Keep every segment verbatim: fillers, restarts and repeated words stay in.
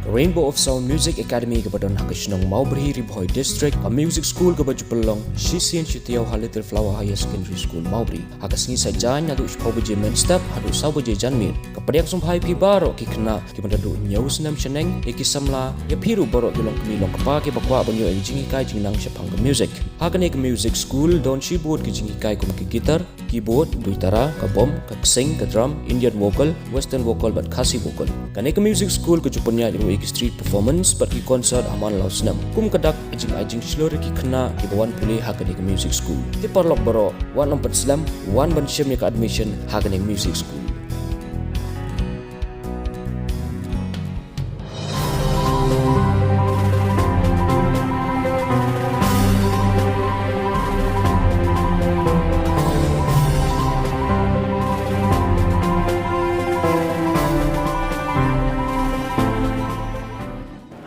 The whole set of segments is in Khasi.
Rainbow of Sound Music Academy kaba don ha ka shnong Mawbri, Ri Bhoi District, ka music school kaba ju pynlong shisien shi taïew ha Little Flower Higher Secondary School, Mawbri. Ha ka sngi Saitjaiñ naduh shiphew baje mynstep haduh saw baje janmiet. Ka pdiang sngewbha ïa phi baroh ki khynnah kiba naduh hynñiew snem shaneng, ïa ki samla, ïa phi ruh baroh ki longkmie longkpa kiba kwah ban ïoh ïa ka jinghikai jingnang shaphang ka music. Ha kane ka music school don shibun ki jinghikai kum ka guitar, keyboard, duitara, ka bom, ka ksing, ka drum, Indian vocal, western vocal bad Khasi vocal. Kane ka music school ka ju pynïaid ruh ïa ki street performance bad ki concert ha man la u snem. Kum ka dak, ka jingai jingshlur ïa ki khynnah kiba wan pule ha kane ka music school. Te paralok baroh, wat nym pynslem, wan ban shim ïa ka admission ha kane ka music school.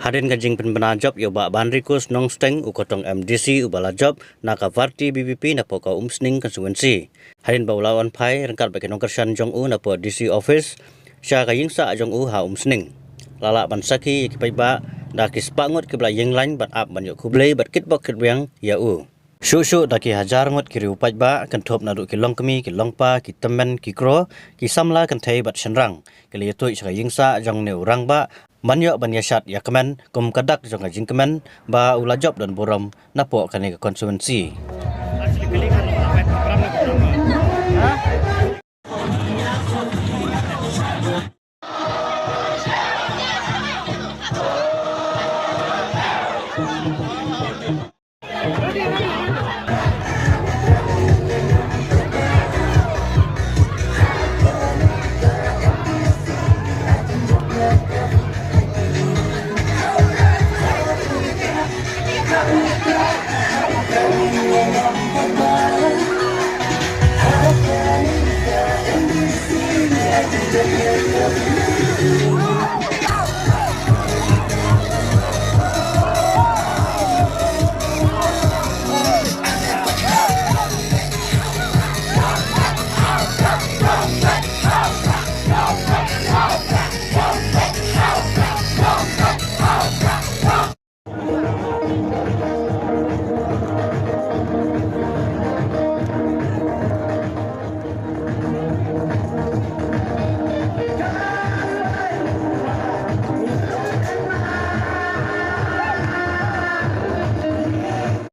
Hadien ka jingpynbna jop ïa u Bah Banrikus Nongsteng, u Kyrtong M D C uba la jop na ka party V P P napoh ka Umsning constituency. Hadien ba u la wan phai ryngkat bad ki nongkyrshan jong u napoh D C office sha ka ïingsah jong u ha Umsning, la lah ban sakhi ïa ki paidbah da ki spah ngut kiba la ïeng lain bad ap ban ïoh khublei bad kitbok kitbiang ïa u. Shuh shuh da ki hajar ngut ki riew paidbah, kynthup naduh ki longkmie, ki longpa, ki tymmen, ki kro, ki samla kynthei bad shynrang, ki la ïathuh sha ka ïingsah jong une u rangbah ban ïoh ban ïashad ïakmen kum ka dak jong ka jingkmen ba u la jop don burom napoh kane ka constituency.